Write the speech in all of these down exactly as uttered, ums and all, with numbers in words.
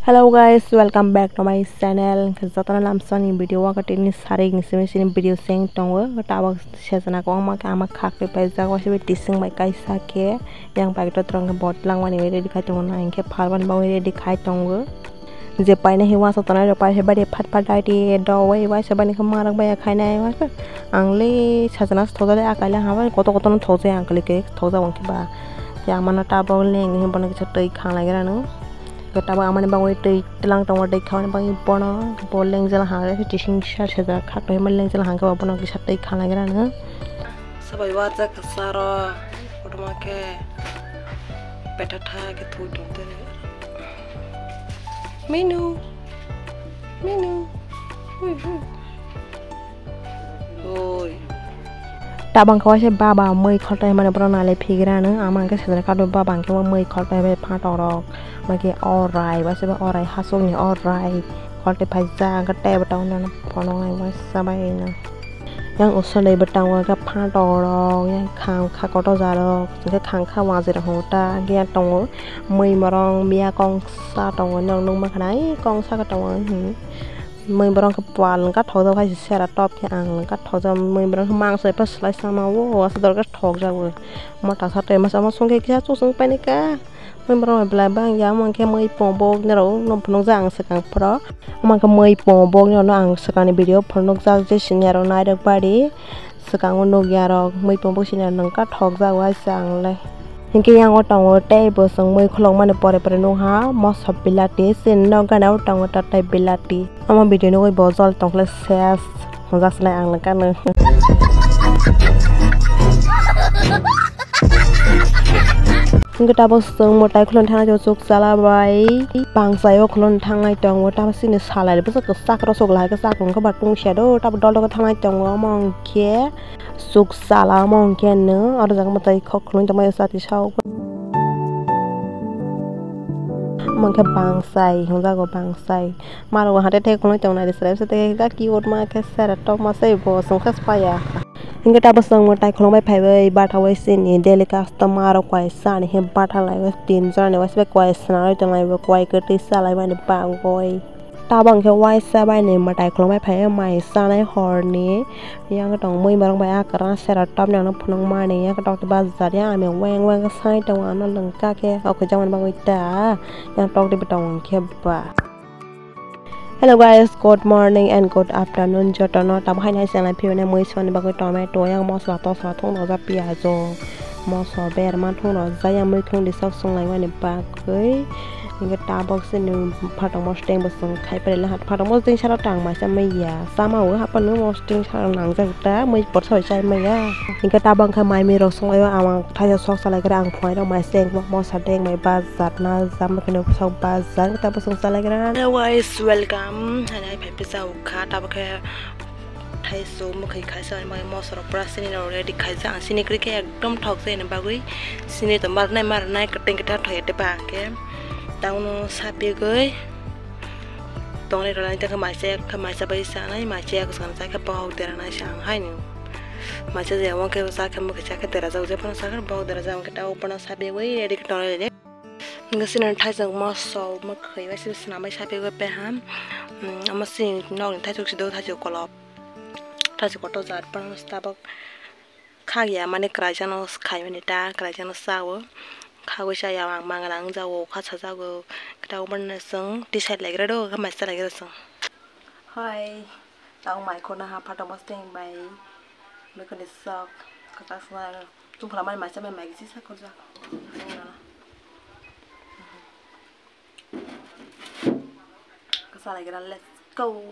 Hello guys, welcome back to my channel. Jotono lamsani video o tini sarik ni simi simi video seng tongo. Tabok sejana kwbangma khe ama khakri paijak, waisa bai tising bai kaisa khe yang packet o twrwng khe bot langmani bai ready khai tongo, na hinkhe phalmani bagwi ready khai tongo. Je paina hi wansuk tongnai rok pai phe bari phat phat dai di do wai waisa bai khe marok bai khainai waisa. Ang le sajana thokjak le akai le ha bai kotor kotor no thokjak ang khe thokjak wng khe ba. Yang mano tabok leng hi bono kisa twi khanglai gra nw. Tabok amani bagwi twi tlang tongo, twi khamani bagwi bono bo lengjela hangre tising sa sejak kha twi ma lengjela hangke bono kisa twi khanglai gra nw. Sabai wajak saro kotorma khe petha tha khe thui tong tere. Minu, minu, hui hui. Oi. Tabang khe waisa baba mui khol tai mani borok nai le phigra nw, ama hwnkhe sejak kha baba hwnkhe mui khol tai bai phatok rok, maki orai waisa bai orai hasuk ni orai khol tai phaijak hwnkhe tei bo tongo phonok nai waisa bai nw. Yang usonoi bo tongo hwnkhe phatok rok, yang khang kha kotor ja rok, hwnkhe khang kha wajwi rok hwnta hwnkhe yang tongo mui morong miya kongsa tongo, nok nukma khna ai kongsa khe tongo. Mui borok khe pal wngkha thokjak hai se sera top khe ang wngkha thokjak mui borok khe mangsa ephar slai sama o aswk dorkar thokjak bo mota sa twi masa omo songkhe kisa chusong painai kha mui borok bai belai bang ya omo khe mui pong bo norok no phunukjak ang swkang phoro omo khe mui pong bo norok no ang swkang ni video phunukjak je sini aro nairok bari. Swkango nukya rok muipo busi no nungkha thokjak waisa ang le. Hinkhe yang o tongo tei bo chwng mui khulokmani pore pore nukha moso bilati chini nok gana o tongo tatai bilati. Omo video nugwi bo jol tongkhe ses hwnjak sinai ang le kano. Hinkhe tabuk chwng mwtai khulon thangna chuk chala bai bangsa o khulon thangnai tongo tabuk chini salai bwswk kwchak rosok lahai kwchak wngkha ba tungsia do tabuk dol dol khe thangnai tongo omo hinkhe. Chuk chala omo hinkhe nwng oro jaga mwtai khok khuloi tongmani chati sao. Omo hinkhe bangsai hwnjago bangsai. Maro hate thek khuloi tongnai de sere sere tei kaki otma khe sere tokma sei bo chwng khe paya. Hinkhe tabuk chwng mwtai khulumbai phaibai batha bai sini daily customer rok kaisa ani he batha lai tinjon ani waisa bai kaisa nai tonglai bo koi kwtwi chalaimani bagwi. Tabok hwnkhe waisa bai ni mwtai khulumbai phai o mai chanai horni yang tong mui borok bai ah kwran sera top ni ano phunukmani yang tok bazar yang ami weng weng sai tongo ano lwngkha khe o khe jaboni bagwi ta yang tok de tongo hwnkhe ba. Hello guys, good morning and good afternoon jotono tamo hai nai channel phiyone mui soni bagwi tomato yang mosla tosla thung rojak piyajo moso berma thung rojak yang mui thung di sok sung lai mani bagwi. Hinkhe tabok sini phatokma siteng bo chwng khai pari laha. Phatokma siteng sara tang maisa maya. Sama o hapano mo siteng sara nangjak ta mui borsa bai chai maya. Hinkhe tabok khe mai mui rok songlaio ama thaisa sok salai khe ang phunai rok mai siteng mo sa teng mai bazar na jam kheno sok bazar tabok chwng salai khe. Hello guys, welcome. Hai hai phai pisa ukha tabok khe. Thaiso mwkhwi khaisa ani bagwi mosorok pura sini rok ready khaijak ang sini kwrwi khe ekdom thok jani bagwi sini to marnai marnai kwteng kwtha thok ya tei ba hwnkhe tauno sapigwi tongnai rwlai tei khe maisa yak khe maisa bai chanai maisa yak swkang chakhe bohok dera nai sa ang haino maisa je omo khe chakhe mwkhwi chakhe dera jak je phano sakhe bohok dera jak hwnkhe ta o phano sapigwi ready khe tongnai. Hwnkhe sini thaisok moso mwkhwi bai sini swnam bai sapigwi peha omo sini nokni thaisok si do thaisok kolop. Thachi kotor jat phano tabok khakya mani kwraisa no khaimani ta kwraisa no sao khagwi chaya ang mangra wngjago kha sajago kwtal mani chwng tisai laigra do kha maisa laigra chwng. Hai tang mai khorna ha phatama siteng bai bekhani sok kwchak swnai chwng phalamani maisa mai mai kisa khorjak. Kwsa laigra let's go.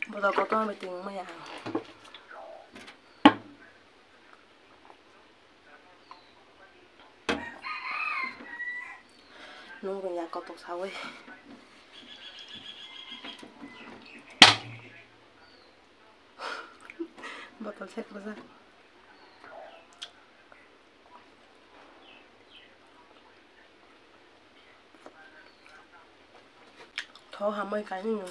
Bodo kotor meeting maya. Nung ya kotok sawi. Botol sek rwjak. Tho hamwi kainwi no.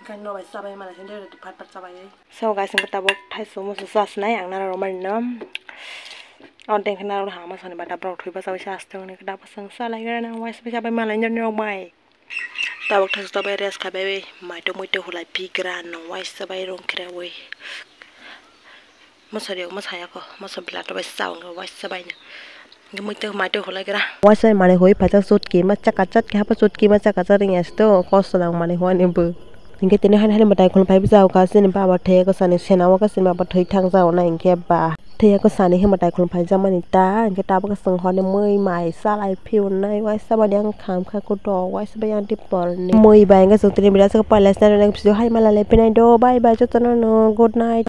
Kainwi no bai chabai mala sindi phat phat chabai. So guys, ang tabok thaiso musu sa sinai ang nana romani no. Ordek hwnwi aro hama sani bata borok thwi bwsa bai se aste hwnwi khe tabuk chwng salai gra nang uaisa bai sabai malai nini rok bai. Tabuk thang tabuk rest khabai bai mai tongmui tei hulai pi gra nang uaisa bai rung khre ui. Moso riyok mosa yako moso bwla to bai sa wngkha uaisa bai no. Hwnkhe mui tei mai tei hulai gra. Uaisa bai manwi hui phaijak chutki ma chaka chat khe hapha chutki ma chaka chat wngya se to kosto nang manwi huani bo. Hwnkhe tini hani hani mwtai khulum phai bwsa o kha chini baba thwi kwchani sena o khe chini baba thwi thang ja o na hwnkhe ba. Thwi kwchani hwnba tai khulum phai jakmani ta hwnkhe tabuk chwng hwnwi mui mai salai phiunai uaisa bai ang kham kha kutok uaisa bai ang tipor ni mui bai hwnkhe chwng tini birat khe pailai sinai rwna khe hai mala le phinai do bye bye jotono no good night.